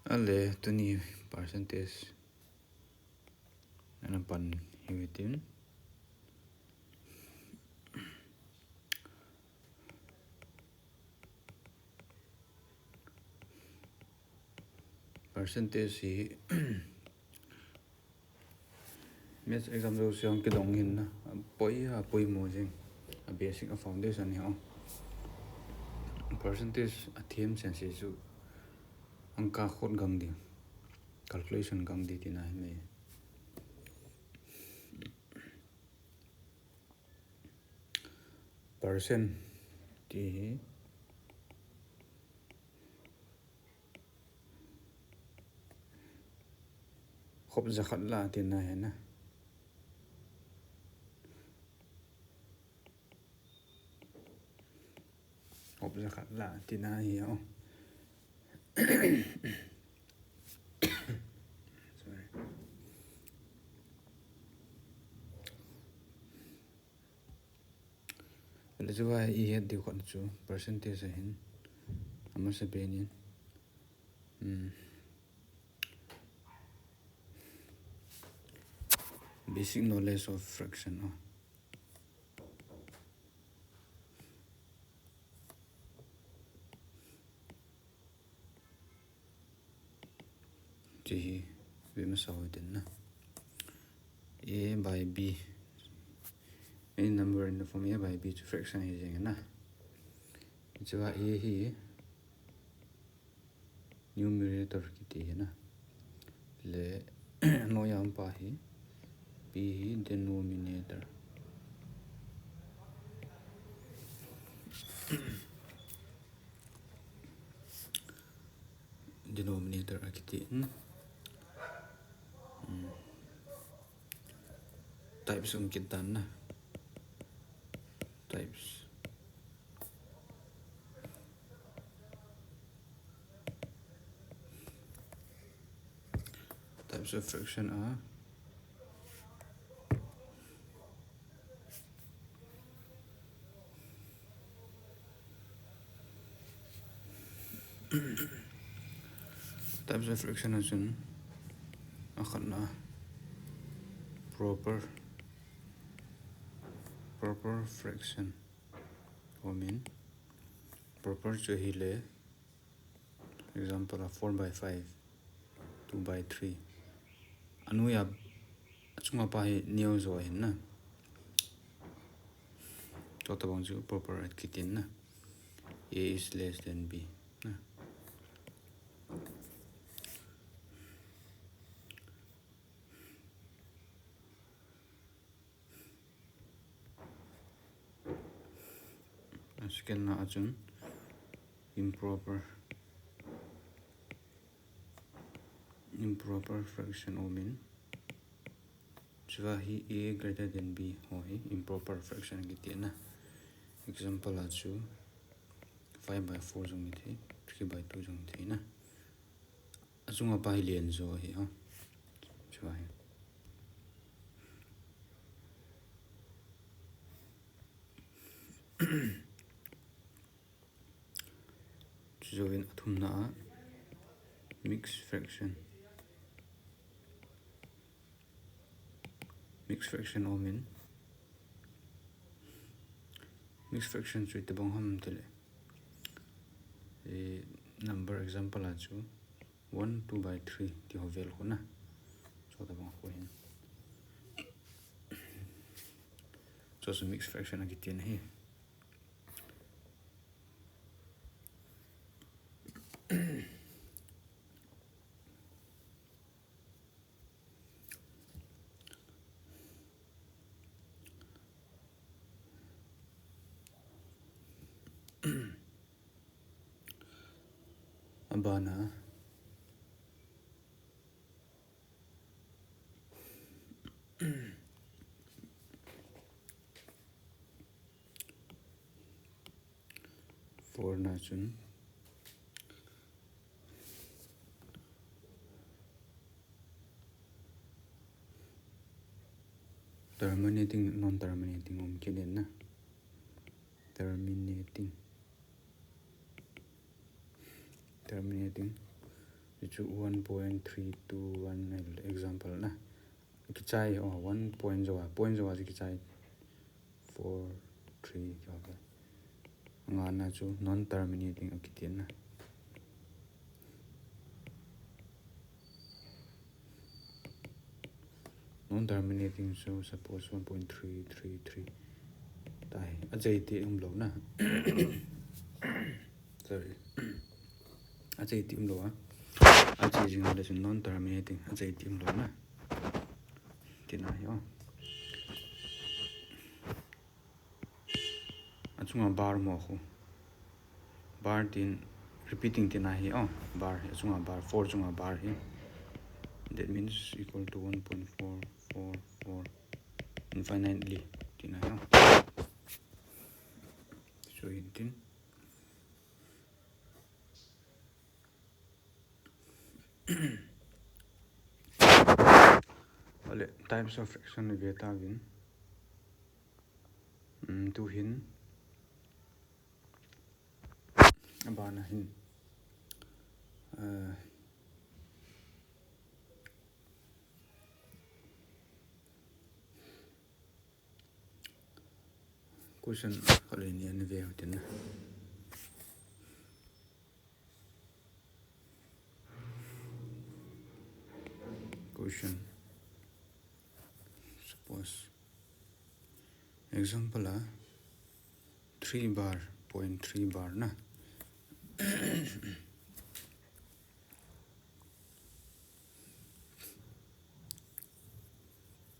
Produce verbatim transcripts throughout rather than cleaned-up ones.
Ale, tuni percentage ana pan hitin. Percentage hi maths exam jouse a kidong hin na, apoi, apoimo jing, a basic, a foundation hi o. Percentage a theme sense chu angka khot gang ding, calculation gang ding tina hi mai. Percent ti hi hop jakhat la tina hi na. Hop jakhat la tina hi o. Sorry. Ele chu va i het diu khat chu percentage ahin. Amasapen in. Hmm. Basic knowledge of fraction o. Chu hi ve masa u hitin na. A by B. Any number in the form A by B chu fraction hi jing na. Chu a A hi numerator kiti hi na. Le noiya um pa hi B hi denominator. Denominator a kiti in. Hmm. Types um kit tan na. Types. Types of fraction are Types of fraction a chun, akhatna proper, proper fraction. Amin proper chu hile, example a four by five, two by three. Anoiya, achunga pa hi neo jo ahin na. Chutabang chu proper akitin na. A is less than B na. Second na a chun improper, improper fraction umin. Chua hi A greater than B ho hi improper fraction kiti na. Example a chu five by four jong hithei, three by two jong hithei na. Achunga pa hi len jo ahi o. Chua hi. Chujouvin athumna a mixed fraction. Mixed fraction umin. Mixed fraction chu itobang ham tile. E, number example a chu one, two by three ti ho vel khu na. Chutabang khu hin. Chu chu mixed fraction akitin ahi. Abana four na chun terminating, non-terminating um kit in na. Terminating. Terminating. Hichu one point three two one example na. Kichai, oh, one point jou a, point jou a chu kichai. Four, three, okay. Ngana chu non-terminating akitin na. Non-terminating chu suppose one point three three three. Tai, achai ti umlou na. Sorry. Achai ti umlou a. Achai jing le chu non-terminating. Achai ti umlou na. Tina hi, oh. Achunga bar mo khu. Bar tin, repeating tina hi, oh, bar hi, achunga bar, four chunga bar hi. That means equal to one point four four four infinitely tina hi, oh. So, in tin. Ole, types of fraction ve ta vin. Mm, tu hin. Abana hin. Uh, Question khat le ni ana ve u tin. Question. Suppose. Example a three bar, point three bar na.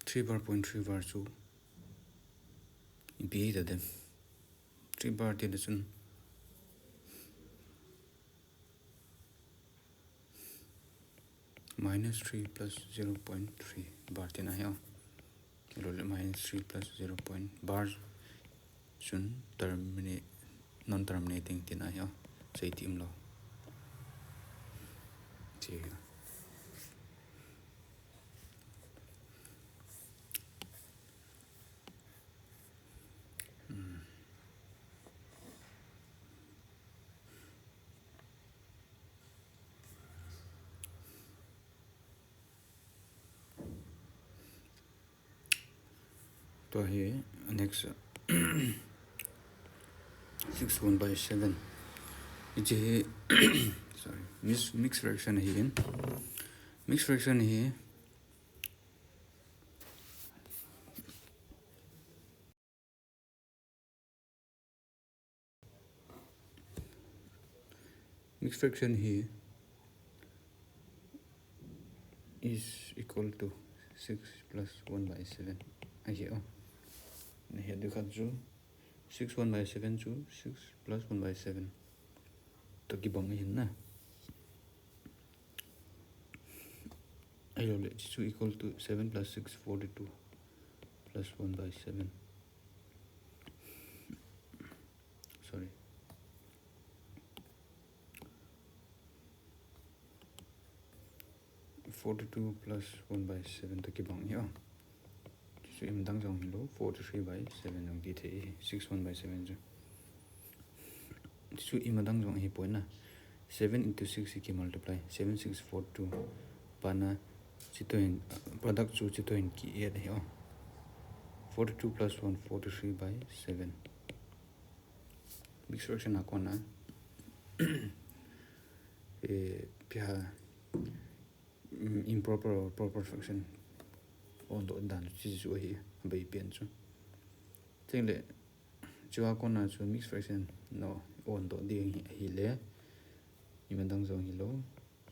Three bar, point three bar chu ipi ta dem. Three bar ti le chun minus three plus zero point three bar tina hi, oh. Lo le minus three plus zero point bar chun termina-, non-terminating tina hi, oh. Sei ti umlou. Che. Hmm. Tua hi next, six one by seven. Hiche hi, sorry, mix, mix fraction hi in. Mix fraction hi Mix fraction hi is equal to six plus one by seven. Ahi, oh. Na hi dikhat chu six one by seven chu six plus one by seven. To kibang ahin na. Ahilou le, chu equal to seven plus six, forty-two plus one by seven. Sorry. Forty-two plus one by seven to kibang hi, oh. Chu imadang jong hilou, forty-three by seven jong ti thei, six one by seven chu. Chu imadang jong hi poi na. Seven into six hi ki multiply. Seven six four two. Pana, chutoh hin, product chu chutoh hin ki add hi, oh. Forty-two plus one, forty-three by seven. Mix fraction a kona. Eh, pia, mm, improper or proper fraction. Ondoh dan chu chu ahi, abaipen chu. Chule, chua kona chu mix fraction, no, ondoh ding ahi, ahile. Imadang jong hilou,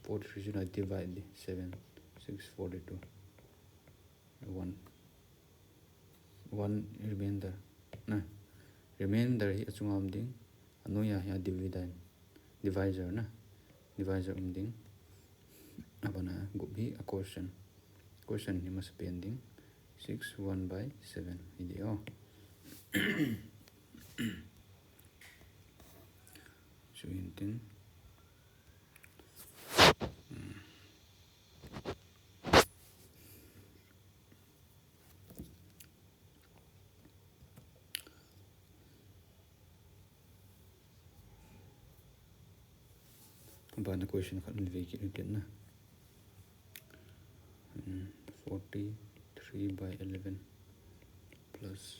forty-three chu na divide di, seven, six, forty-two. One. One remainder. Na. Remainder hi achunga um ding. Anoiya hi a dividend. Divisor na. Divisor um ding. Abana gup hi a quotient. Quotient hi masapen ding. Six one by seven. Hi di, oh. Chuin tin. Hmm. Abana question khat in vei kit u tin na. Hmm, forty-three by eleven plus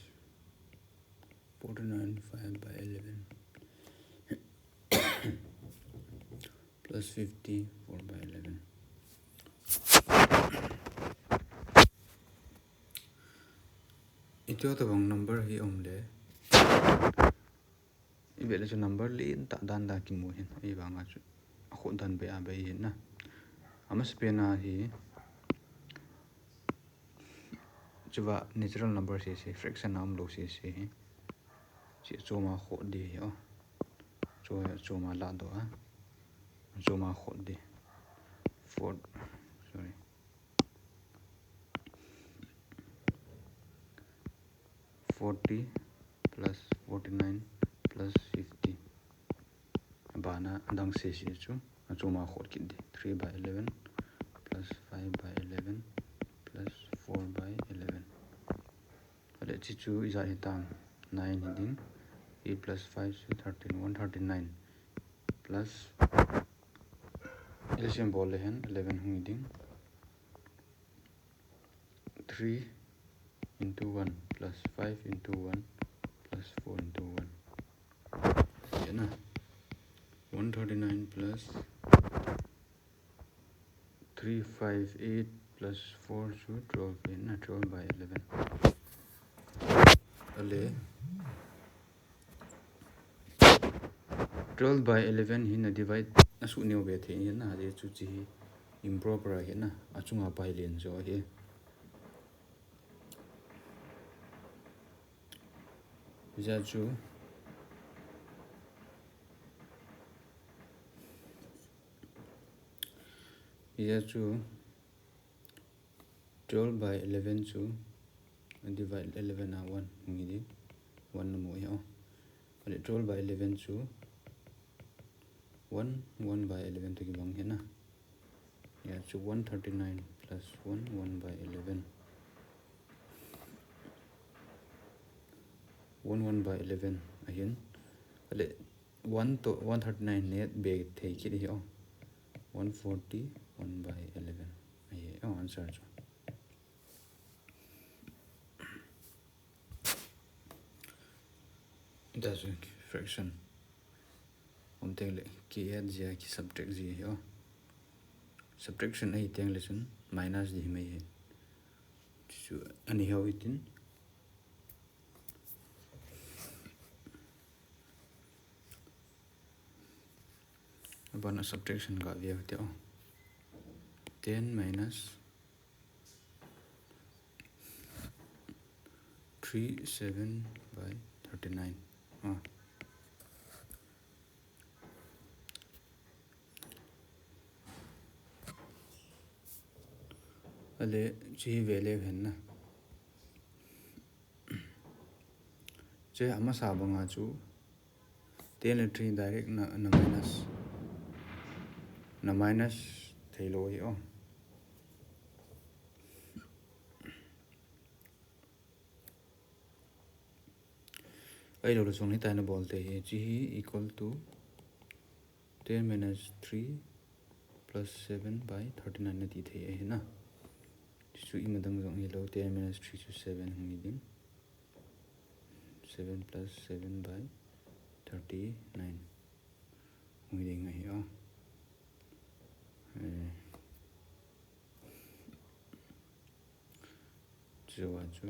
forty-nine five by eleven plus fifty four by eleven. Itobang number hi um le. Ivet le chu number lentah dan dan kimu hin. Ahivanga chu akhut dan bei a bei hin na. Amasapen a hi. Chuva natural number sese, fraction a umlou sese hi. Chu choma khot di hi o. Chu, choma ladoh a. Choma khot di. Four, sorry. Forty plus forty-nine plus fifty. Abana adang sese chu. Achoma khot kit di. Three by eleven plus five by eleven plus four by eleven. Ahile hichu ijat hitam, nine hiding. Eight plus five chu thirteen, one thirty-nine. Plus L C M bol le hin eleven hung hiding. Three into one plus five into one plus four into one. Tina. One thirty-nine plus three five eight plus four chu twelve tina, twelve by eleven. Ahile twelve by eleven hi na divide asuh neo be thei tina, ajeh chu hiche hi improper ahi na, achunga pai len jo ahi. Hijeh chu, hijeh chu twelve by eleven chu divide eleven a one hung hi di, one namu hi o. Ahile twelve by eleven chu one, one by eleven toh kibang hi na. Hijeh chu one thirty-nine plus one, one by eleven. One, one by eleven ahin. Ahile one toh one thirty-nine net be thei kit hi o. One forty, one by eleven. Ahi o answer chu. That's a fraction. Um teng le, ki add jia, ki subtract jia hi o. Subtraction ahi teng le chun minus di hi mai hi. Chu ani hau itin. Abana subtraction ga ve u te o. Ten minus three seven by thirty-nine. Ah. Ahile, hiche hi ve leu hen na. Hiche amasa banga chu, ten le three direct na, na minus. Na minus thei lou hi o. Ahilou le chun hitia na bol te hi, hiche hi equal to ten minus three plus seven by thirty-nine nati thei ahi na. Hichu imadang jong hilou, ten minus three chu seven hung hi ding. Seven plus seven by thirty-nine hung hi ding ahi o. Eh. Chu a chu.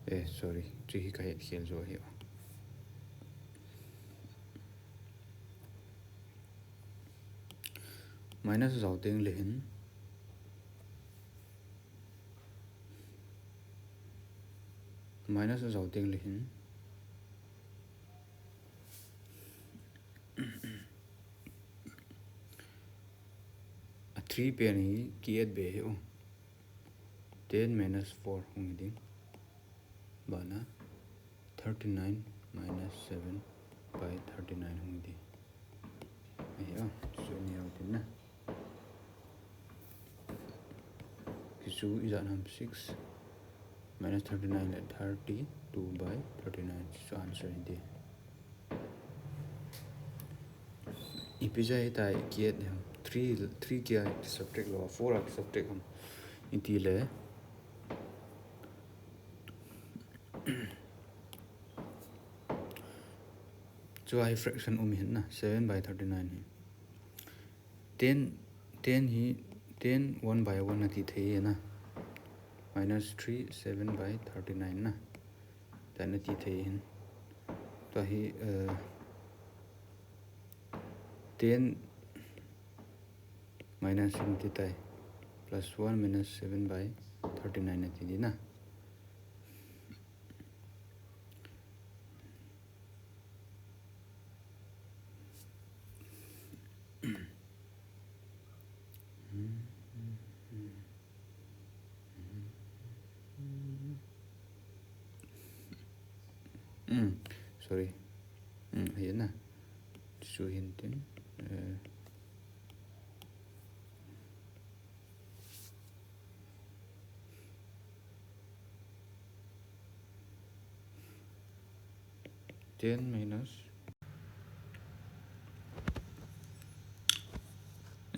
Eh, sorry, chu hi ka het khel jo hi. Minus a jao teng le hin. Minus a jao teng le hin. A three pen hi ki add be hi o. Ten minus four hung hi ding. Bana thirty-nine minus seven by thirty-nine hung hi ding. chu ijat ham, six minus thirty nine le thirty two by thirty nine chu answer hi ding. Ipi jeh a hitia ki add ham, three three kia ki subtract lou, four a ki subtract ham iti le. Chua hi fraction um hin na, seven by thirty nine hi. Ten ten hi ten one by one ati thei hi na. Minus three seven by thirty nine na. Tia nati thei hin. Tua hi ten minus hin ti tai, plus one minus seven by thirty nine ati di na. Sorry. Hi na. Chu hin tin. Ten minus.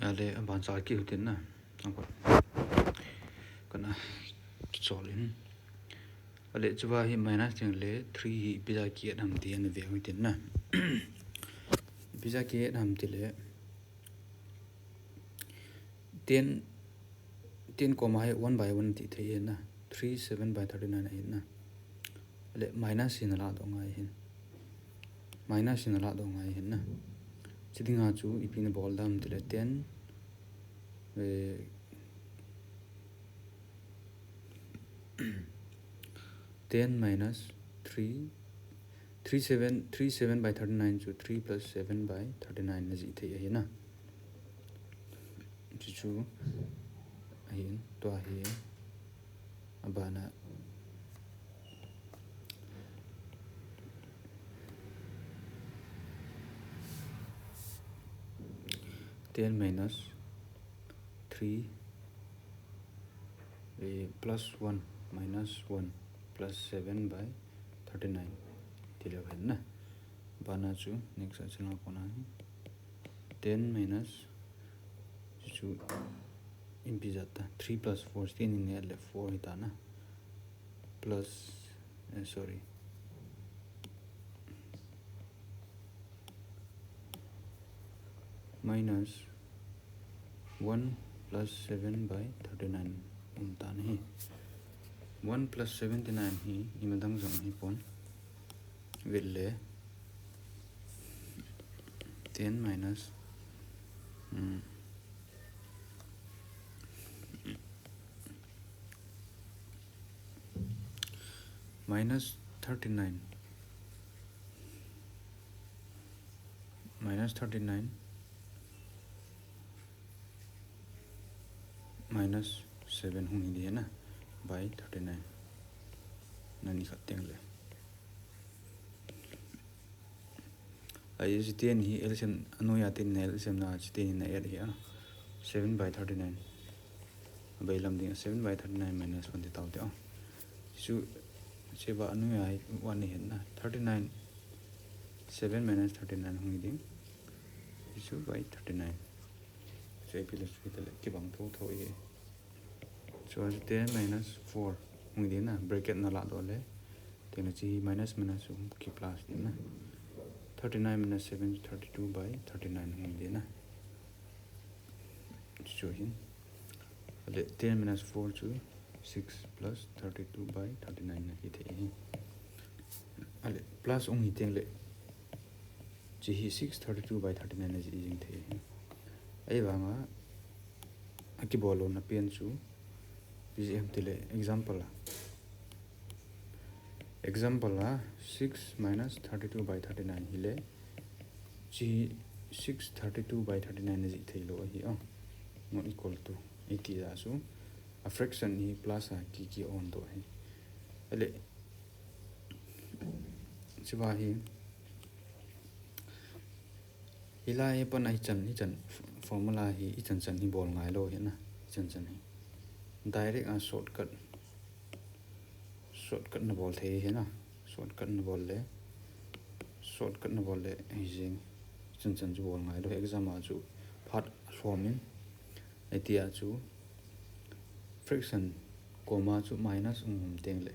Ale, aban cha ki hutin na. Kana kichol in. Ale, chua hi minus ting le three hi ipi jeh a ki add ham ti ana ve hutin na. Ipi jeh a ki add ham ti le. Ten ten comma hi one by one ti thei hi na, three seven by thirty nine ahi na. Le minus hi na la doh ngai hin. Minus hi na la doh ngai hin na. Chi dinga chu ipi na bol dam ti le ten, eh, ten minus three, three seven, three seven by thirty nine chu three plus seven by thirty nine na jih thei ahi na. Chu chu ahin, tua hi abana ten minus three plus one minus one plus seven by thirty nine ti leu hen na. Bana chu next a chila kona hi ten minus chu ipi jat ta, three plus four, ten in le four hi ta na, plus, eh, sorry, minus one plus seven by thirty nine um tan ahi. One plus seventy nine hi imadang jong hi pon. Vet le ten minus, um, minus thirty nine, minus thirty nine minus seven hung hi di na, by thirty nine. Na ni khat teng le. Ahi, chiten hi L C M, anoi a ten na L C M na chiten na add hi a. Seven by thirty nine. Abailam ding seven by thirty nine minus one ti tau te a. Chu cheba anoi a one hi hen na. Thirty nine, seven minus thirty nine hung hi ding. Chu by thirty nine. Chu ipi le chu ipi le kibang tho tho hi. Chu ten minus four hung hi ding na, bracket na la doh le. Teng le chi minus minus chu ki plus ding na. Thirty nine minus seven, thirty two by thirty nine hung hi ding na. Chu hin. Ale ten minus four chu six plus thirty two by thirty nine na hi thei hi. Ale plus hung hi teng le. Chi hi six thirty two by thirty nine na jih jing thei hi. Ahivanga, akibol louna pen chu, ipi jeh ham ti le, example a. Example a, six minus thirty two by thirty nine hi le, chi six thirty two by thirty nine na jih thei lou ahi a. Not equal to, iti a chu, a fraction hi plus a ki, ki on to hi. Ale, chua hi, hilai hi pan a hichan, hichan formula hi, hichan chan hi bol ngai lou hi na, hichan chan hi. Direct a shortcut, shortcut na bol thei hi na. Shortcut na bol le, shortcut na bol le hi jing. Chan chan chu bol ngai lo, exam a chu phat lhom in. Hitia chu fraction comma chu minus um um teng le,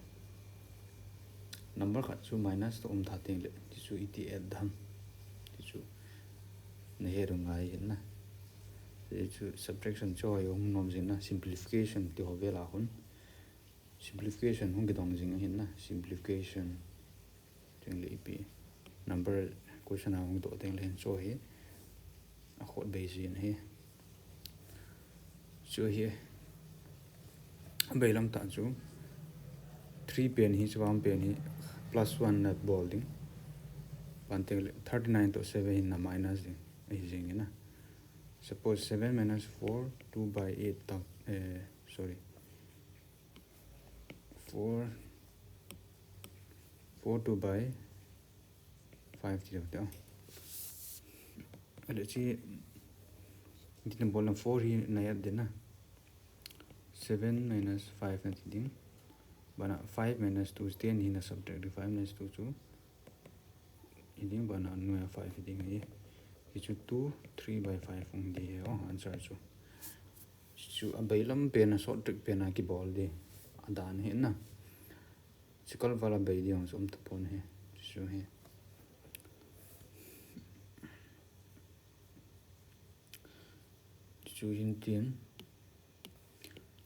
number khat chu minus to um tha teng le, ti chu iti add dam, ti chu na he ru ngai hin na. Ti chu subtraction chu hoi hung nom jing na, simplification ti ho vel a hun. Simplification hung kidong jing hin na, simplification. Teng le ipi number question a hung doh teng le hin chu hi a khot bei jin hi. Chu hi a bei lam ta chu three pen hi, chuang pen hi plus one na bol ding. Ban teng le thirty nine to seven hin na minus ding. Ahi jing na. Suppose seven minus four, two by eight ta, eh, sorry. Four, four two by five ti dau te. Ale chi, dina bol na four hi na add ding na. Seven minus five na ti ding. Bana five minus two, ten hi na subtract ding. Five minus two chu hi ding, bana nu ya five hi ding hi. Hi chu two, three by five hung ding hi, oh, answer chu. Chu a bei lam pen a short trick pen a kibol ding. A dan hi na. Sikal vala bei ding chu um ta pon hi. Chu hi. Chu hin tin.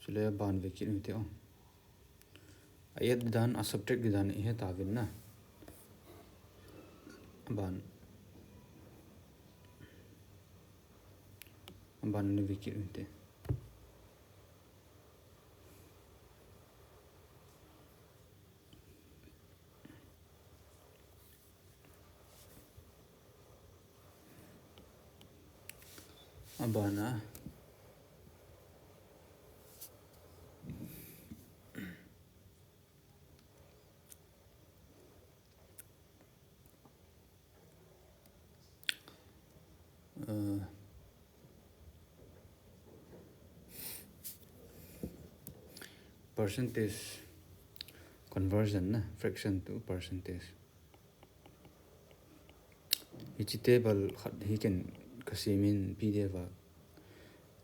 Chule ban ve kit u te, oh. A add dan, a subtract dan i he ta vin na. Ban. Ban ni ve kit u te. A bana. Uh, percentage conversion na, fraction to percentage. Hiche table khat hi ken ka simin P D F a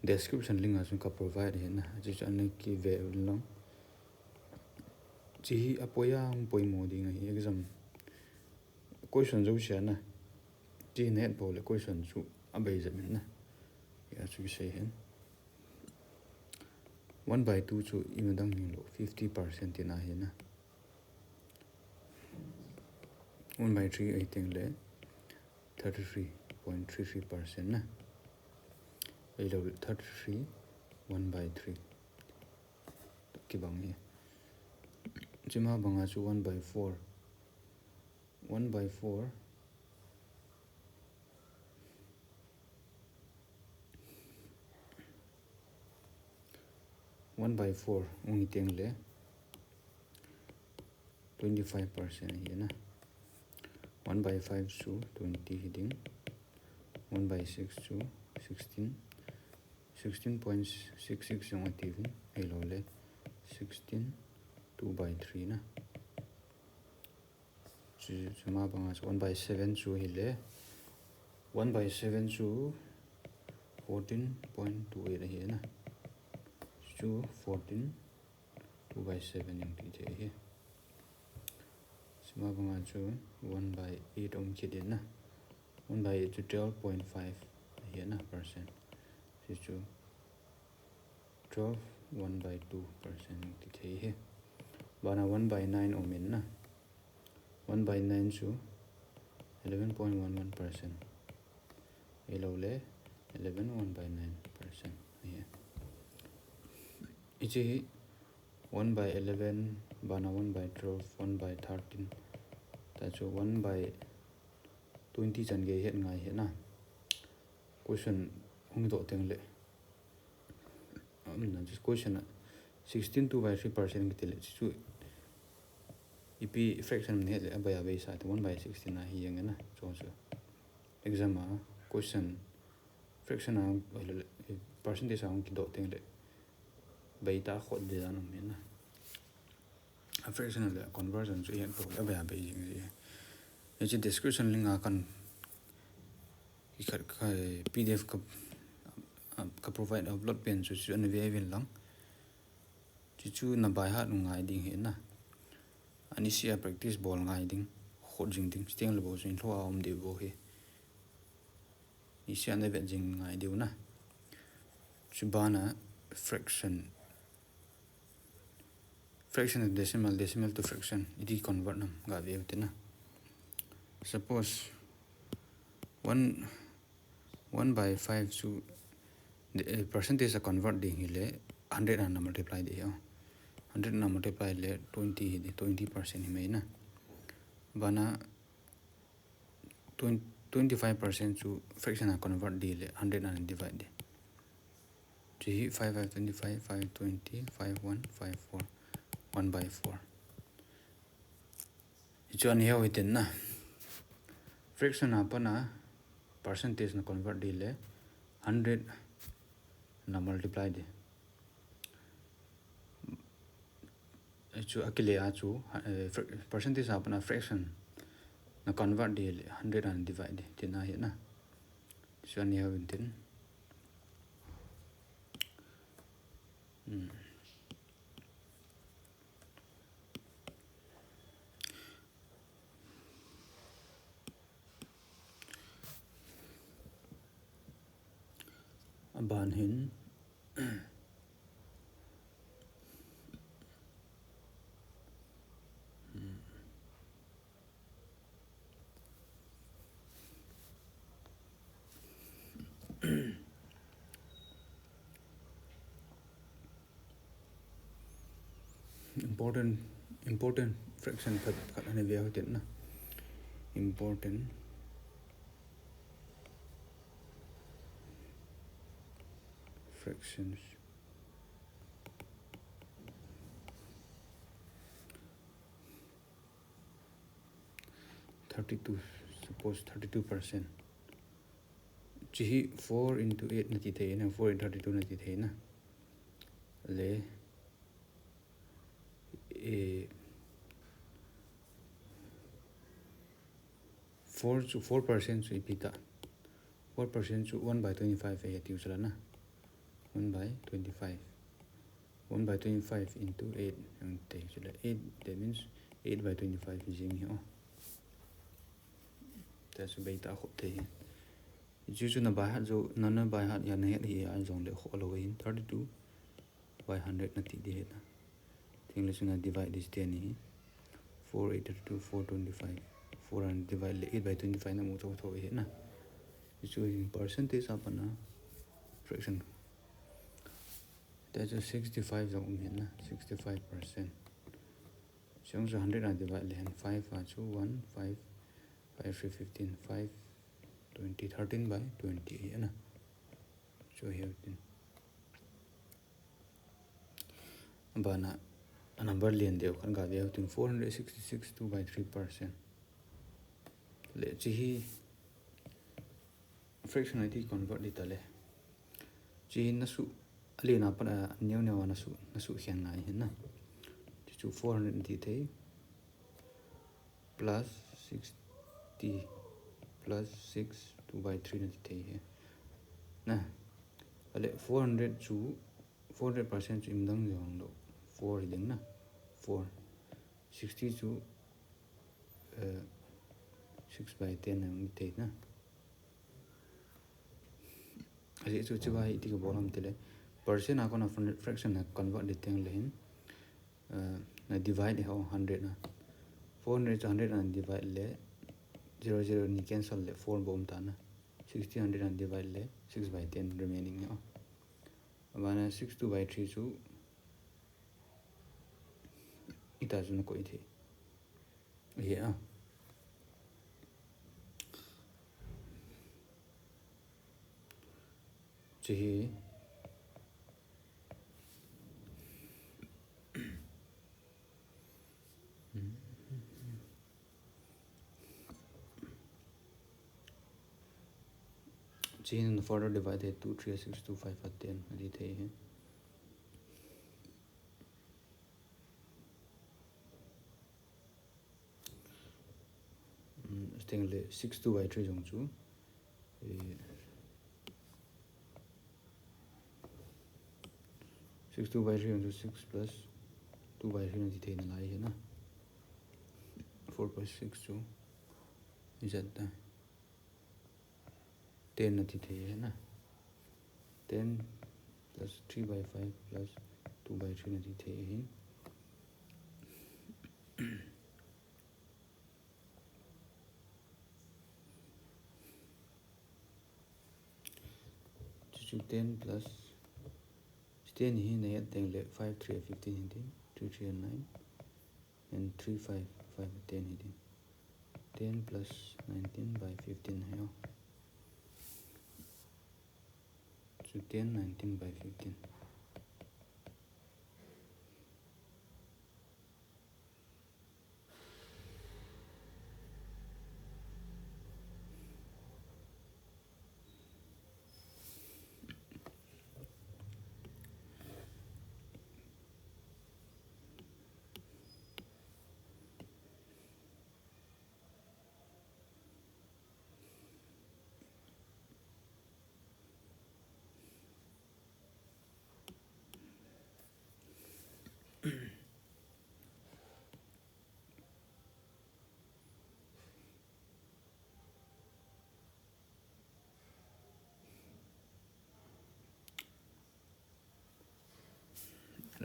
description link a chun ka provide hi na. Hiche chu ana kive lang. Hiche hi a poi a hung poimo ding ahi exam. Question jouse a na. Hiche hi na het pou le question chu a bei jep in na. Hiche chu kisei hin. One by two chu ima dang hing lou, fifty percent tina hi na. One by three ahi teng le thirty-three point three three percent na. Ahilou le thirty-three, one by three. Kibang hi. Chuma banga chu one by four. One by four. One by four hung hi teng le twenty-five percent hi na. One by five chu twenty hi ding. One by six chu sixteen. Sixteen point six six jong ati vin. Ahilou le sixteen, two by three na. Chu, chuma banga chu one by seven chu hi le. One by seven chu fourteen point two eight ahi na. Chu fourteen, two by seven jong ti thei hi. Chuma banga chu one by eight um kit in na. One by eight chu twelve point five ahi na percent. Hiche chu twelve, one by two percent ti thei hi. Bana one by nine um in na. One by nine chu eleven point one one percent. Ahilou le eleven one by nine percent. Ahi. Hiche hi one by eleven, bana one by twelve, one by thirteen. Ta chu one by twenty chan gei het ngai hi na. Question hung doh teng le. Um, na, just question a sixteen two by three percent kiti le, chu ipi fraction ne le, abei abei sa te one by sixteen ahi jeng na, chu chu. Exam a question fraction a, percentage a hung kidoh teng le. beita khot di dan um hin na. A fraction le conversion chu ihet poi, abei abei jing ji. Hiche description link a kan kikhat ka P D F ka, ka provide upload pen chu, chu ana ve uvin lang. Chuchu na by heart u ngai ding hi na. Ani sia practice bol ngai ding, khot jing ding, chuteng le bou chu in lhou a um diu bou hi. Ni sia na vet jing ngai diu na. Chubana fraction, fraction to decimal, decimal to fraction, iti convert nam ga ve u te na. Suppose one, one by five chu, eh, percentage a convert ding hi le hundred ana multiply di hi. Hundred ana multiply le twenty hi di, twenty percent hi mai na. Bana twenty, twenty-five percent chu fraction a convert di le hundred ana divide di. Chu hi five five twenty-five, five twenty, five one, five four, one by four. Hichu ana hiau hitin na. Fraction a pana percentage na convert di le hundred na multiply di. Hichu akile a chu, eh, fra-, percentage a pana fraction na convert di le hundred ana divide di. Tina hi na. Hichu ana hiau hitin. Hmm. Aban hin. Important, important fraction khat, khat ana ve u hitin na. Important fractions. Thirty-two, suppose thirty-two percent. Chu hi four into eight nati thei na, four into thirty-two nati thei na. Le, eh, four chu, four percent chu ipi ta. Four percent chu one by twenty-five ahi tiu chula na. One by twenty-five. One by twenty-five into eight ang te chula. Eight, that means eight by twenty-five jing hi o. Tia chu beita khop thei hi. Chu chu na by heart jo, na, na by heart ya na het hi a jong le kho lo hin thirty-two by hundred nati di hi na. Thing le chu na divide this ten hi. Four eight thirty-two, four twenty-five. Four hundred divide le eight by twenty-five na mu tho tho hi na. Chu hi percentage a pana fraction. Tia chu sixty-five jong um hi na, sixty-five percent. Chung chu hundred a divide le hen five a chu one, five, five three fifteen, five twenty, thirteen by twenty hi na. Chu hi tin. Bana a number lian deu khat ga ve u tin four hundred sixty-six, two by three percent. Le chu hi fraction a iti convert di ta le. Chu hi na su, a lian a pat a neo neo a na su, na su khian ngai hin na. Chu chu four hundred nati thei. Plus sixty plus six, two by three nati thei hi. Na. Ale four hundred chu, four hundred percent chu imdang jong lo. Four hi ding na. Four. Sixty chu, eh, six by ten na nati thei na. Ajeh chu chu ba hi iti ka bol ham tile. Percent a kona fraction na convert di teng le hin. Eh, na divide ho hundred na. Four hundred chu hundred na divide le zero zero ni cancel le four bou um ta na. Sixty hundred na divide le six by ten remaining ho. Abana six two by three chu ita chu na koi thei. Hi a. Chu hi. Chu hin further divide hi two three six two five a ten ati thei hi. teng le six two by three jong chu, eh, six two by three jong chu six plus two by three nati thei nalai ahi na. Four by six chu ijat ta. Ten nati thei ahi na. Ten plus three by five plus two by three nati thei ahi. Chuchu ten plus ten hi na et teng le five three fifteen hiti, three three nine, and three five, five ten hiti. Ten plus nineteen by fifteen ahi o. Chuchu ten, nineteen by fifteen.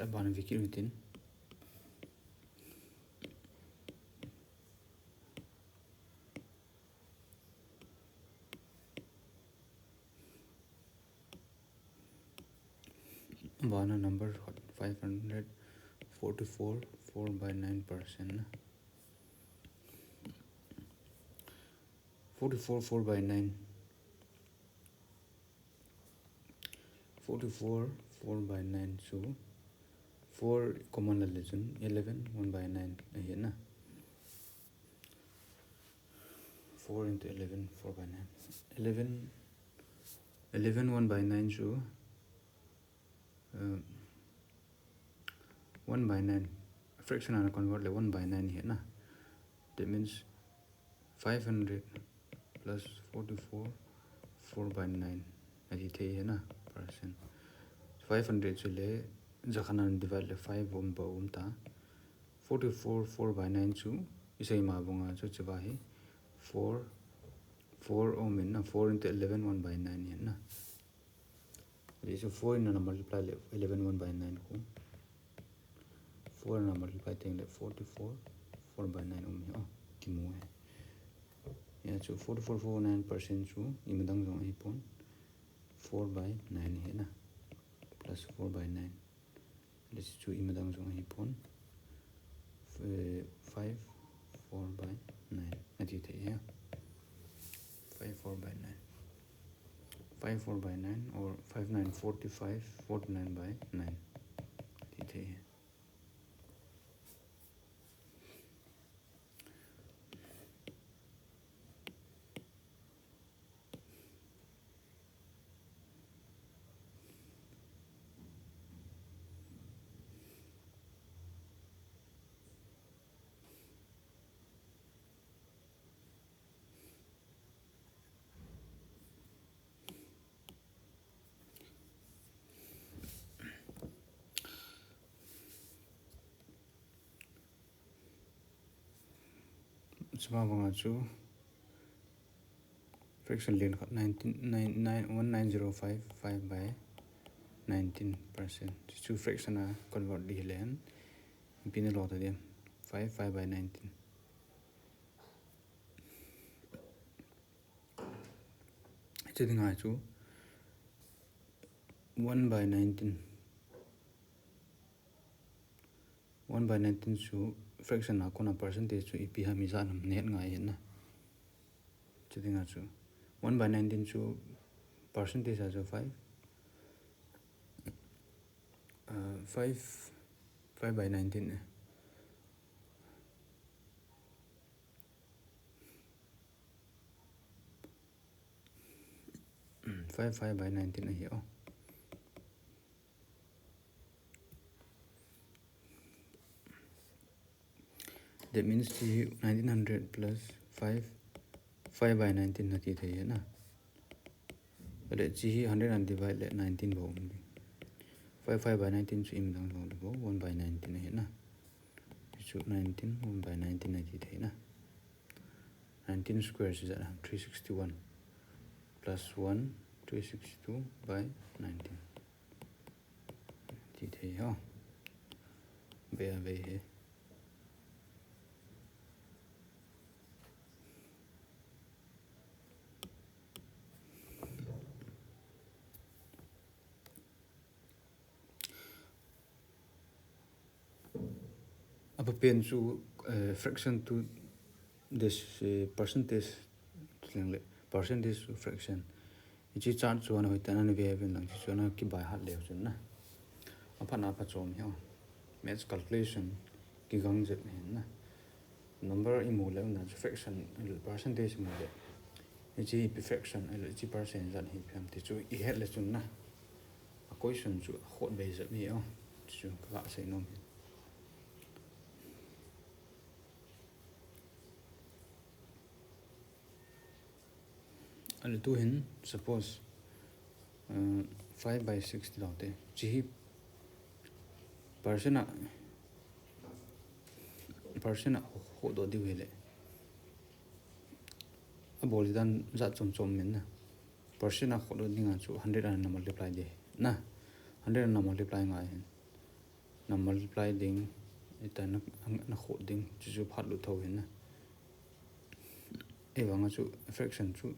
Abana vekit utin. Abana number five hundred forty-four, four by nine percent na. Forty-four, four by nine. Forty-four, four by nine chu four common la le chun eleven, one by nine ahi na. Four into eleven, four by nine. Eleven, eleven, one by nine chu, uh, one by nine. Fraction ana convert le one by nine ahi na. That means five hundred plus forty-four, four by nine. Ati thei ahi na, percent. Five hundred chu le, jakhat ana divide le five um ba um ta. Forty-four, four by nine chu, isei ma banga chu chuva hi, four, four um in na, four into eleven, one by nine ahi na. Hijeh chun four in ana multiply le eleven one by nine khu. Four in ana multiply teng le forty-four, four by nine um hi, oh, kimu hi. Hijeh chun forty-four, four nine percent chu imadang jong ahi pon. Four by nine ahi na. Plus four by nine. Hijeh chun imadang jong ahi pon. Eh, five four by nine. Ati thei ahi. Five four by nine. Five four by nine or five nine forty-five, forty-nine by nine. Ati thei ahi. Chuva banga chu fraction len khat nineteen, nine, nine, one nine zero five, five by nineteen percent. Chu fraction a convert ding hile, ipi nalo ta ding, five, five by nineteen. Chu dinga chu one by nineteen. One by nineteen chu fraction a kona percentage chu ipi ham ijat ham nahet ngai ahi na. Chu dinga chu one by nineteen chu percentage a chu five, uh, five, five by nineteen eh. Hmm, five, five by nineteen ahi, oh. That means the nineteen hundred plus five five by nineteen nati thei ahi na. Ahile hiche hi hundred na divide le nineteen bou um ding. Five, five by nineteen chu imadang lou le bou, one by nineteen ahi na. Hichu nineteen, one by nineteen nati thei na. Nineteen square chu ijat ham, three sixty-one plus one, three sixty-two by nineteen. Ti thei ho. Bei a bei hi. Apa pen chu, eh, fraction to this, eh, percentage, leng le, percentage to fraction. Hiche chart chu ana hoitah in ana ve uvin lang, hiche chu ana kibai hat leu chun na. Aphatna apha chom hi o. Maths calculation kigang jep ahi na. Number imu le na chu fraction, percentage imu le. Hiche ipi fraction, hiche percent ijat hi ipi ham ti chu ihet le chun na. A question chu akhot bei jep ahi o. Chu kaga sei nom hi. Ahile tu hin, suppose, uh, five by six ti lou te. Hiche hi percent a, percent a khodoh diu hile. Abol dan jat chom chom min na. Percent a khodoh dinga chu hundred a na multiply ding. Na, hundred a na multiply ngai hin. Na multiply ding, ita na, na khot ding, chu chu phat lut tho hin na. Ahivanga chu fraction chu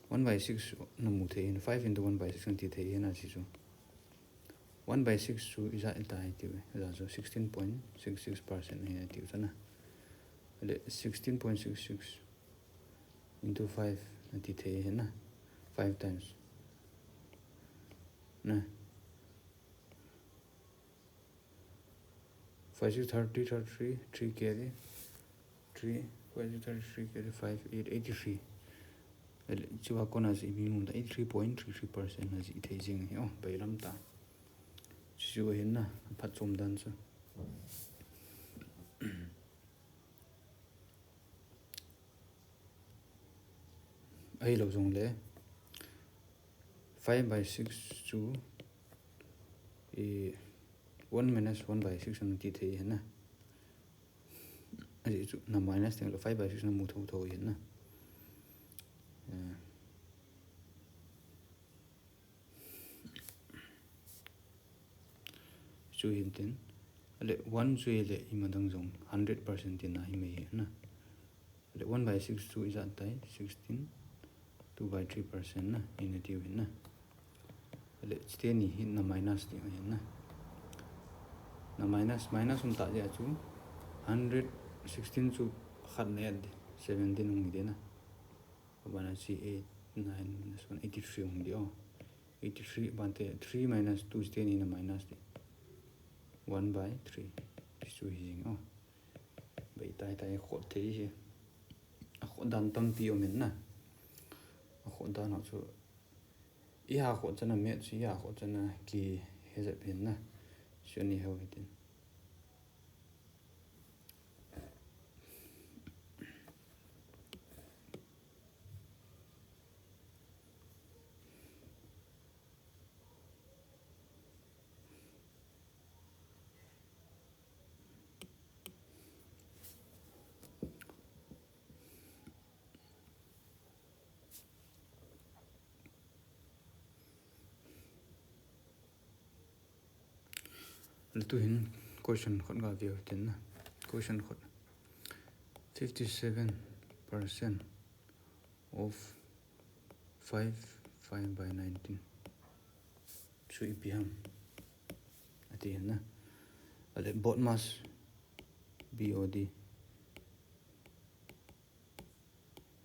one by six na mu thei hin, five into one by six nati thei hin na chu chu. One by six chu ijat ahitai tiu, ijat chu sixteen point six six percent ahi tiu chu na. Ahile sixteen point six six into five nati thei hin na. Five times. Na. Five six thirty, thirty-three, three carry, three, five six thirty-three carry, five eight, eighty-three. Ahile, chua kona chu ipi mu ham, eighty-three point three three percent na chu ithei jing hi o, bailam ta. Chu chu ahin na, phatchom dan chu. Ahilou jongle, five by six chu, eh, one minus one by six nati thei hin na. Ajeh chu na minus teng le five by six na mu tho tho hin na. Eh. Chu hin tin. Ahile one chu hile imadang jong hundred percent tina hi mai hi na. Ahile one by six chu ijat tai, sixteen, two by three percent na, ina tiu hin na. Ahile chiteni hi na minus tiu hin na. Na minus, minus um ta jeh a chu hundred sixteen chu khat na add ding, seventeen hung hi ding na. Abana chu eight, nine minus one, eighty-three hung ding o. Eighty-three, bante three minus two, chiteni na minus ding. One by three. Chu hi jing o. Bei tai tai khot thei hi. Akhot dan tampi um in na. Akhot dan ho chu. Iha khot chan a maths, iha khot chan a kihe jep hin na. Chu ni ho hi tin. Ahile tu hin question khat ga veu tin na. Question khat. Fifty-seven percent of five, five by nineteen. Chu ipi ham. Ati hin na. Ahile BODMAS, B O D.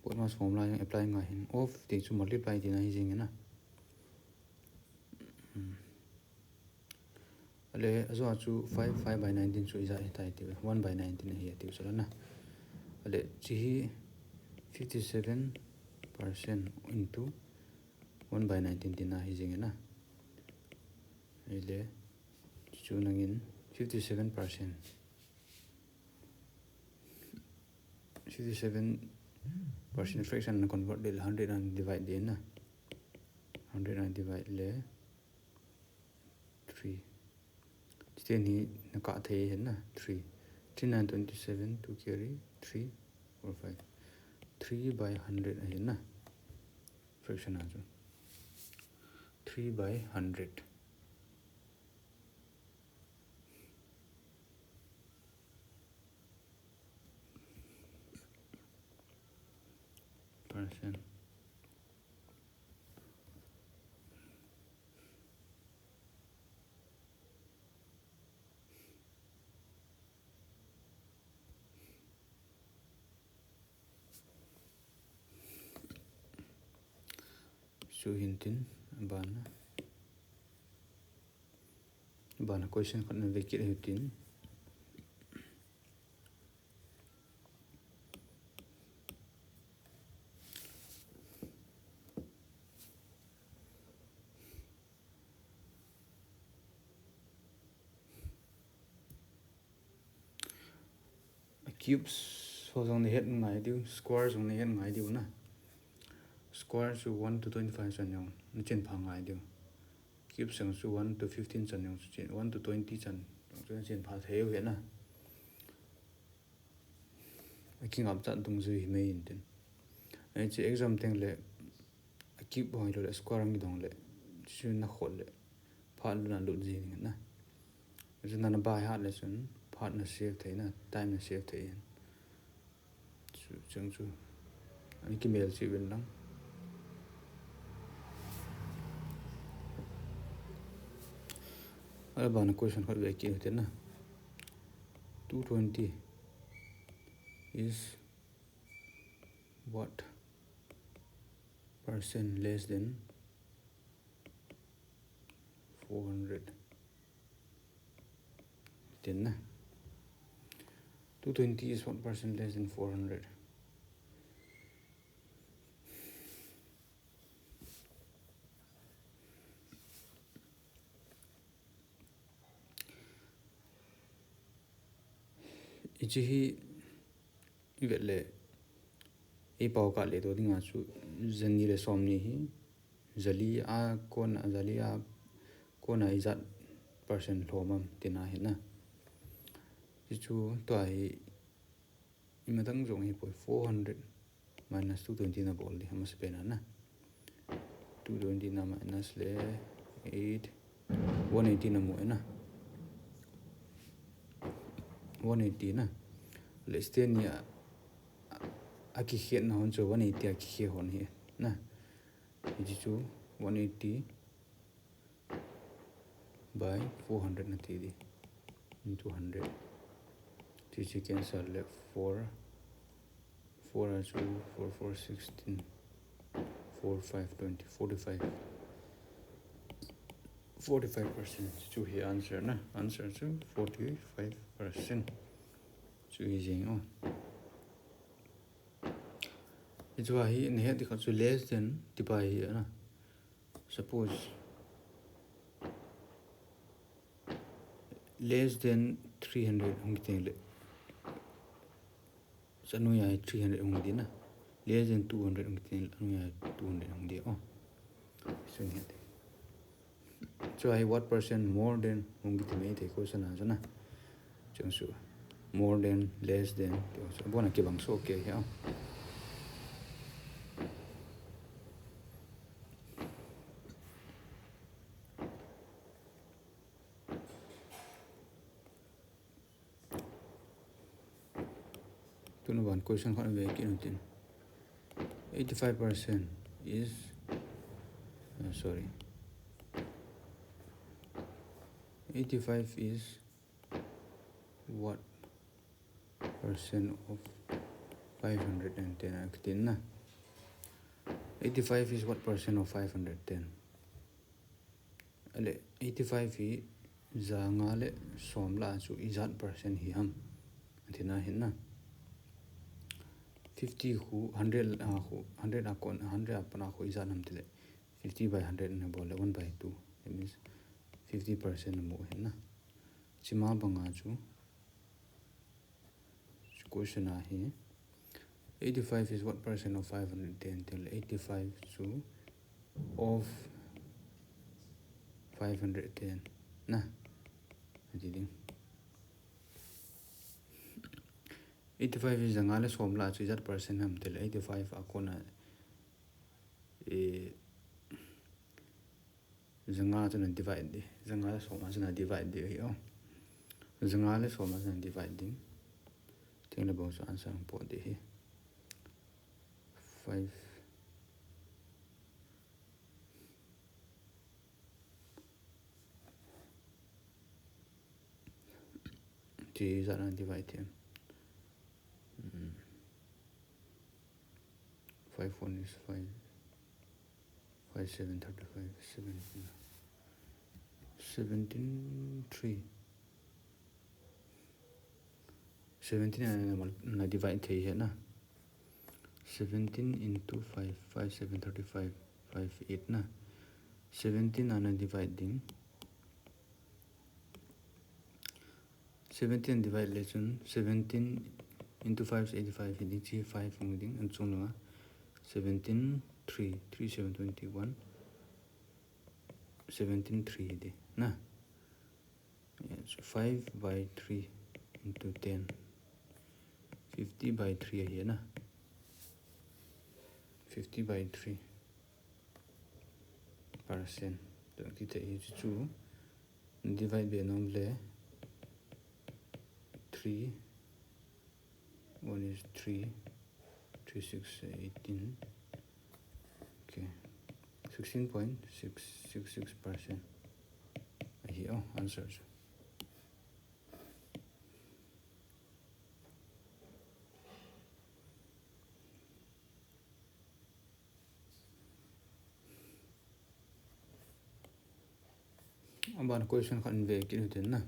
BODMAS formula jong apply ngai hin. Of ti chu multiply tina hi jing hin na. Hmm. Ahile, ajou a chu five, five by nineteen chu ijat ahitai tiu, one by nineteen ahi tiu chu la na. Ahile, chu hi fifty-seven percent into one by nineteen tina hi jing hin na. Ahile, chu nangin fifty-seven percent. Fifty-seven Percent fraction na convert le hundred na divide le na. Hundred na divide le three. Chuteng hi na kah thei ahi na, three. Three nine twenty-seven, two carry, three, four, five. Three by hundred ahi na. Fraction a chu. Three by hundred. Percent. Chu hin tin, abana. Abana question khat na ve kit hin tin. Cubes ho jong nahet ngai diu, square jong nahet ngai diu na. Square chu one to twenty-five chan jong nachin pha ngai diu. Cubes jong chu one to fifteen chan jong chu chin, one to twenty chan jong chu nachin pha thei u ahi na. Akingap chat dungjui hi mai in tin. Hiche exam teng le cube ho hilou le square ho dong le, chu na khol le, phat lut na lut ji ding na. Chu nana baihat le chun, phat na save thei na, time na save thei. Chu, chung chu. Ani kimel chi uvin lang. Abana question khat ve kit hin tin na. Two twenty is what percent less than four hundred? Tin na. Two twenty is what percent less than four hundred? Hiche hi i vet le, i pao kah le to dinga chu, jani le somni hi, jali a kona, jali a kona ijat percent lhom am tina ahi na. Hichu tua hi, imadang jong hi poi, four hundred minus two twenty na bol di, amasa pen a na. Two twenty na minus le eight, one eighty na mu e na. One eighty na. Le sten ni a, akikhet na hon chu one eighty akikhet hon hi na. Hichu one eighty by four hundred na ti di. Into hundred. Hiche cancel le four. Four a chu four, four, sixteen. Four, five, twenty, forty-five. Forty-five percent. Chu hi answer na. Answer chu forty-five percent. Chu hi jing o. Hichu hi nahet ding khat chu less than ti pa hi na. Suppose less than three hundred hung kiti le. Sa noiya three hundred hung di na. Less than two hundred hung kiti le, noiya two hundred hung di. Oh. Sun hit. Chu hi what percent more than hung kiti mai te ko sana sana. Chung su. More than, less than. Chu bona kibang so ke ya. Tuna ban question khat ve kit un tin. Eighty-five percent is, uh, sorry. Eighty-five is what percent of five hundred and ten? Akitin na. Eighty-five is what percent of five hundred ten? Ale, eighty-five hi ja nga le som lah a chu ijat percent hi ham. Atina hin na. Fifty khu hundred a khu, hundred a kon, hundred a pat a khu ijat ham tile. Fifty by hundred na bol le one by two. That means fifty percent na mu hin na. Chima banga chu. Chu question a hi. Eighty-five is what percent of five hundred ten? Til eighty-five chu of five hundred ten na. Ati ding. Eighty-five is janga le som la chu ijat percent ham til eighty-five a kona, eh, janga chu na divide di. Janga le som a chu na divide di ahi o. Janga le som a chu na divide ding. Tin le bou chu answer hung po di hi. Five. Ti jat na divide thiam. Hmm. Five one is five. Five seven thirty-five. Seven. Seventeen three. Seventeen na, na, na divide thei hi na. Seventeen into five, five seven thirty-five, five eight na. Seventeen na, na divide ding. Seventeen divide le chun seventeen into five is eighty-five hi ding, chi five hung ding, an chung langa seventeen three, three seven twenty-one, seventeen three hi ding na. Yes, five by three into ten. Fifty by three ahi na. Fifty by three percent. Twenty te hi chu. Divide be nom le three. One is three. Three six eighteen. Okay. Sixteen point six six six percent. Ahi o, answer chu. Aban question khat in ve kit u tin na.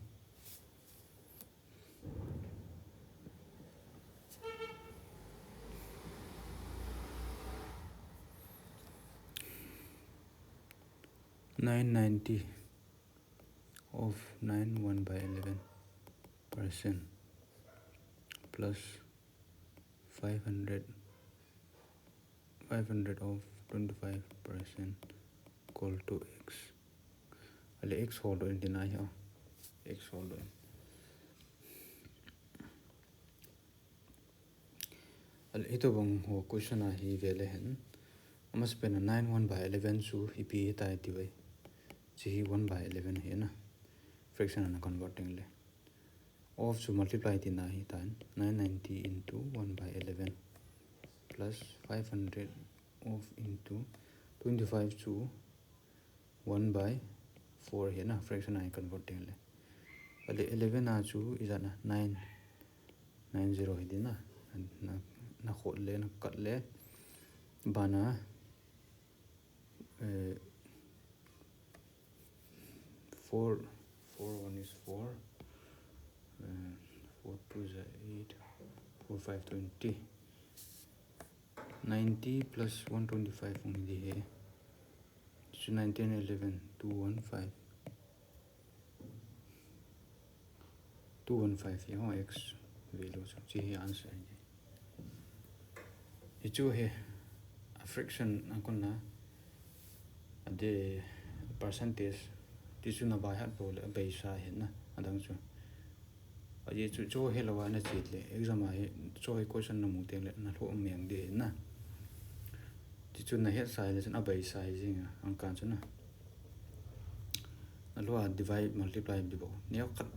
Nine ninety of nine one by eleven percent plus five hundred, five hundred of twenty-five percent equal to x. Ale x hol doh in tina hi o. X hol doh in. Ale hitobang ho question a hi ve le hen. Amasapen a nine one by eleven chu ipi hitai ti uve. Chi hi one by eleven hi na. Fraction a na convert ding le. Of chu multiply tina hitan, nine ninety into one by eleven plus five hundred of into twenty-five chu one by four hi na, fraction a i convert ding le. Ale eleven a chu ijat na, nine, nine zero hi ding na, na, na khot le, na kat le, bana, eh, four, four one is four, uh, four two is eight, four five twenty. Ninety plus one twenty-five hung hi ding hi. So nineteen eleven, two one five. Two one five hi ho x value chu, chi hi answer hi. Hichu hi a fraction a kon na, a de percentage, ti chu na by heart bou le a beisa hi na, adang chu. Ajeh chu chu hi lou a na che le, exam a hi chu hi question na mu teng le na lhoh meng ding hi na. Ti chu na het sai le chun a beisa hi jing a, angkan chu na. Na lhoh a divide, multiply bibou. Neo khat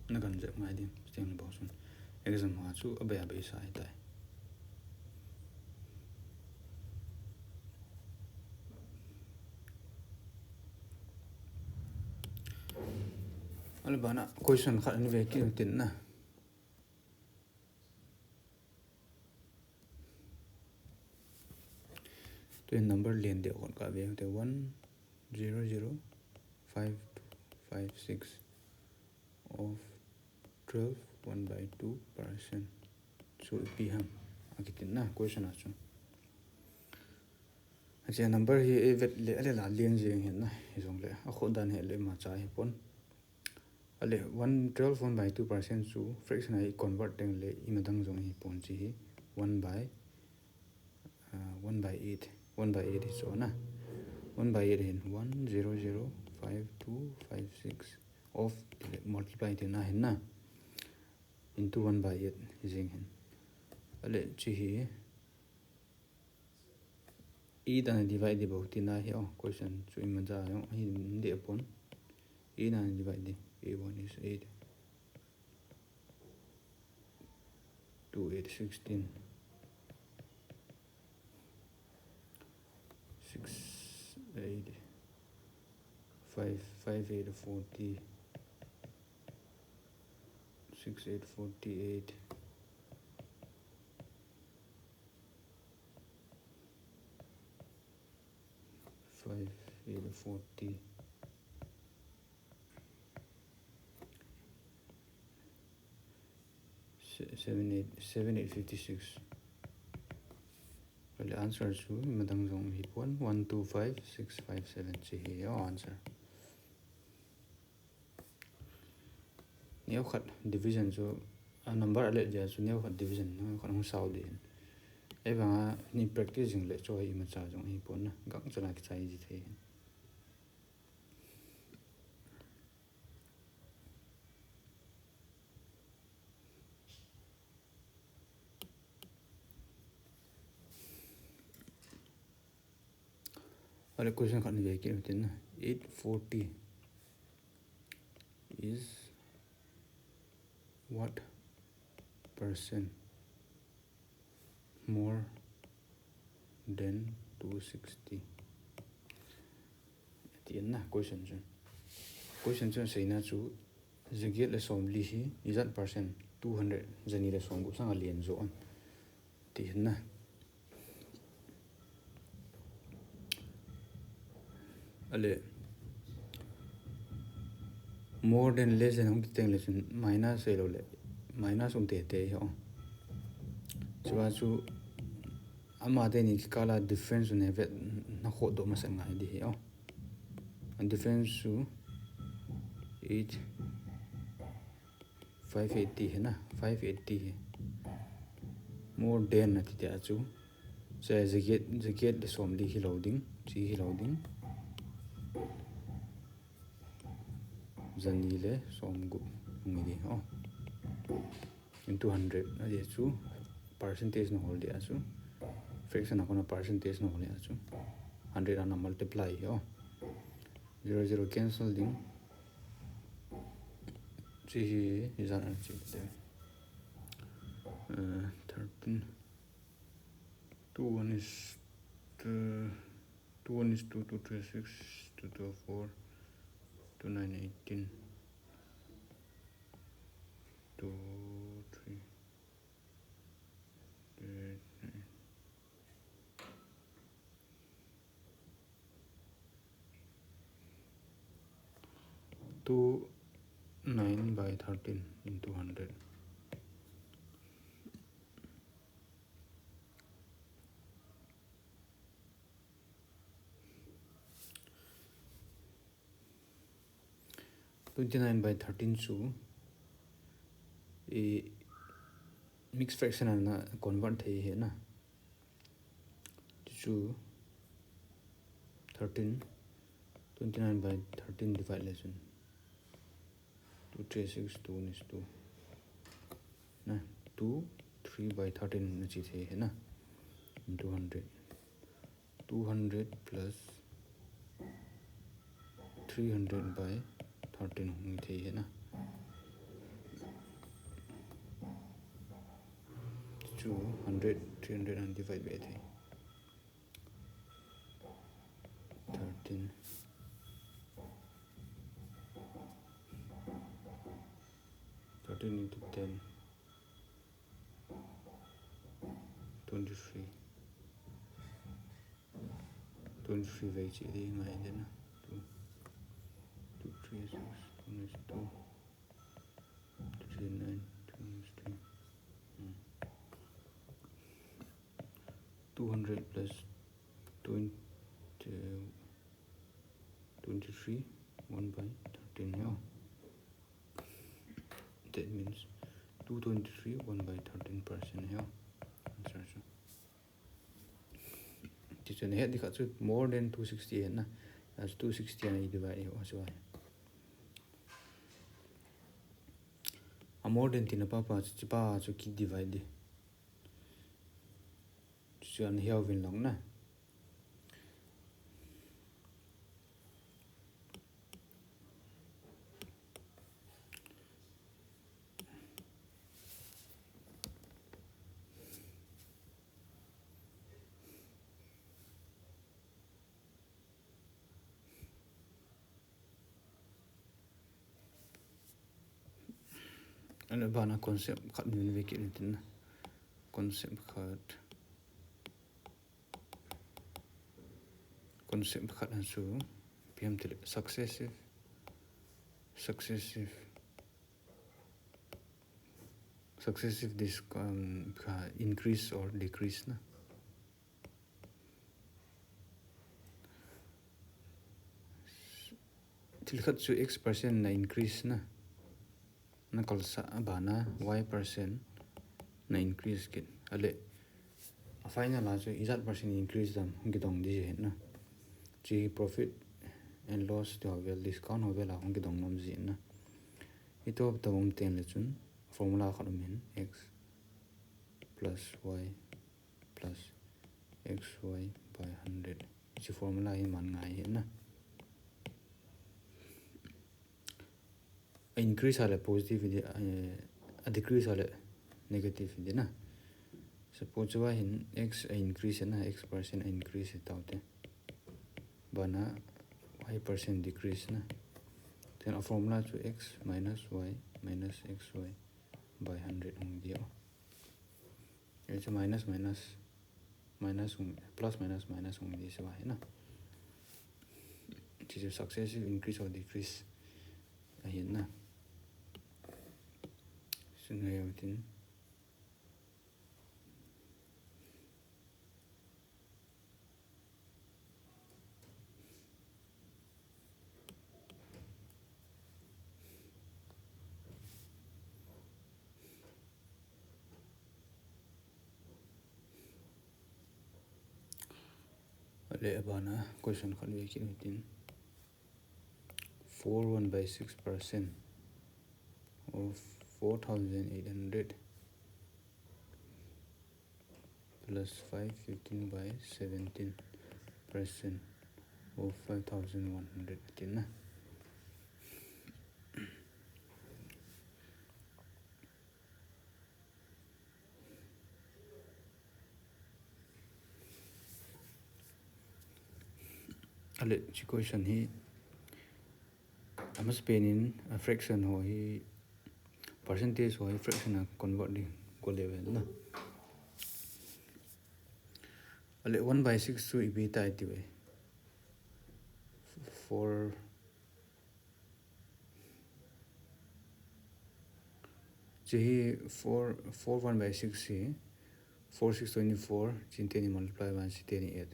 na gan jep ngai ding, chuteng bou chun. Exam a chu a bei a beisa hi tai. Ale bana question khat in ve kit u tin na. Tun number len deh khat ka ve u te, one zero zero five two five six of twelve one by two percent. Chu ipi ham a kitin na question a chu. Ache number hi i vet le, ale la len jeng hin na, hijong le a khot dan hi le ima cha hi pon. Ale one, twelve one by two percent chu fraction a i convert teng le ima dang jong hi pon chi hi. one by uh, one by eight, one by eight is so na. One by eight hin one zero zero five two five six of multiply ti na hin na, into one by eight hi jing hin. Ale chi hi eight ana divide di bou ti na hi o, question chu ima ja jong hi de pon. Eight ana divide di, a one is eight. Two eight sixteen. Six eight. Five five eight forty. Six eight forty eight. Five eight forty. Se- seven eight seven eight fifty six. Well, answer chu ima dang jong hi pon, one two five six five seven chi hi o answer. Neo khat division chu a number ale dia chu neo khat division neo khat hung sao di. Ei vanga ni practice jing le chu ima cha jong hi pon na, gang chu na kichai ji thei. Ale question khat ni ve kit tin, eight forty is what percent more than two sixty? Ti na question chu. Question chu seina chu, jaget le somli hi ijat percent, two hundred, jani le somgup sanga len jo am ti na. Ale more than less than hung kiteng le chun minus ei lo le, minus um tete hi o. Chua chu ama teni kikala difference un hevet na khoh doh masat ngai di hi o. Difference chu eight five eighty hi na, five eighty hi. More than ati tia chu, se jaget, jaget le somli hi lo ding, chi hi lo ding. Jani le somgup ngi di o. Into hundred ati chu, percentage na hol dia chu, fraction a kona percentage na hol dia chu, hundred ana multiply hi o. Zero zero cancel ding. Chi hi ijat ana chi te. Uh, thirteen. Two one is two, two one is two, two three six, two two four, two nine eighteen, two three eight nine. Two nine by thirteen into hundred. Twenty nine by thirteen chu i mixed fraction ana convert thei hi na. Chu thirteen, twenty nine by thirteen divide le chun two three six, two is two. Na, two three by thirteen na chi thei hi na. Into hundred. Two hundred plus three hundred by thirteen hung thei hi na. Chu hundred, three hundred and divide by three. Thirteen. Thirteen into ten. Twenty-three. Twenty-three vei chi di ngai de na. Two. Two three is six. Two is two. Three nine. Two is three. Hmm. Two hundred plus twenty, twenty-three, one by thirteen, yeah. That means two twenty-three, one by thirteen percent, yeah. Chu nahet ding khat chu more than two sixty ahi na. Achu two sixty ana i divide u chu ahi. A more than tina pa pa chu, chi pa chu ki divide ding. Chu ana hiau vin lang na. Ana bana concept khat min ve kit tin na. Concept khat. Concept khat chu ipi ham tile successive, successive, successive dis-, um, kha increase or decrease na. Thil khat chu X percent na increase na. Na kalsah a bana Y percent na increase kit. Ale, a final a chu ijat percent increase dam hung kidong ding ahi na. Chi profit and loss ti ho vel, discount ho vel a hung kidong nom ji na. Ito ta um ten le chun formula khat um in X plus Y plus X Y by hundred. Chi formula hi man ngai ahi na. A increase a le positive hi ding, eh, a decrease a le negative hi ding na. Suppose chu ahin X a increase na, X percent a increase hi tau te. Bana Y percent decrease na. Then a formula chu X minus Y minus X Y by hundred hung ding o. Hichu minus minus, minus hung, plus minus minus hung ding chu ahi na. Hichu successive increase or decrease ahi na. Sungai utin. Ale abana question khat ve kit utin. Four one by six percent of four thousand eight hundred plus five fifteen by seventeen percent of five thousand one hundred tina. Ale, chi question hi, amasapen in a fraction ho hi, percentage ho hi fraction a convert ding ko level na. Ale, one by six chu ipi tai ti ve. Four, chi hi four, four one by six hi, four six twenty-four, chin teni multiply one, chi teni eight.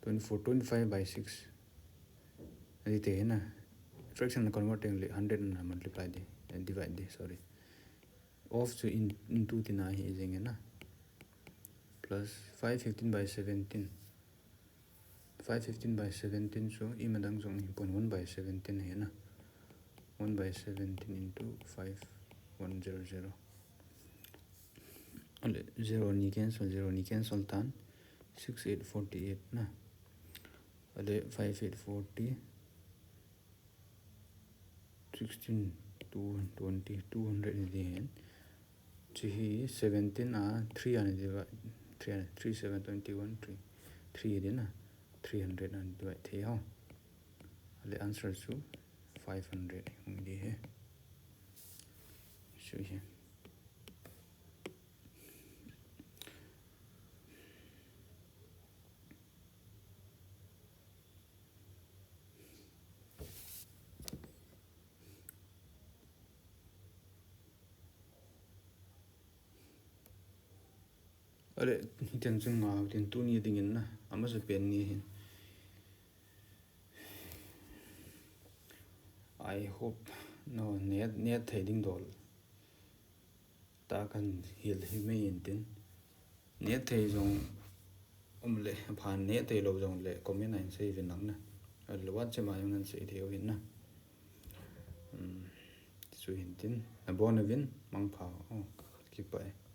Twenty-four, twenty-five by six. Ati te na, fraction na convert teng le hundred na multiply ding, eh, divide ding, sorry. Of chu in, into tina hi jeng na. Plus five fifteen by seventeen. Five fifteen by seventeen chu imadang jong hi pon, one by seventeen hi na. One by seventeen into five one zero zero. Ale, zero ni cancel, zero ni cancel tan. Six eight forty-eight na. Ale, five eight forty. Sixteen, two twenty, two hundred ni ding ahin. Chi hi seventeen a three ana divide, three ana, three seven twenty-one, three, three ding na, three hundred ana divide thei ho. Ale answer chu five hundred hung ding ahi. Chu hi. Ale, hiten chun ngau tin tuni dingin na, amasapen ni hin. I hope, no, neh, neh thei ding dol. Ta kan hil hi mai intin. Neh thei jong um le, aphan neh tailou jongle comment a hin seiuvin lang na. Ahilou WhatsApp a jong nahin sei thei uvin na. Um, chu hin tin, nabon uvin, mangpha. Oh, kipah e.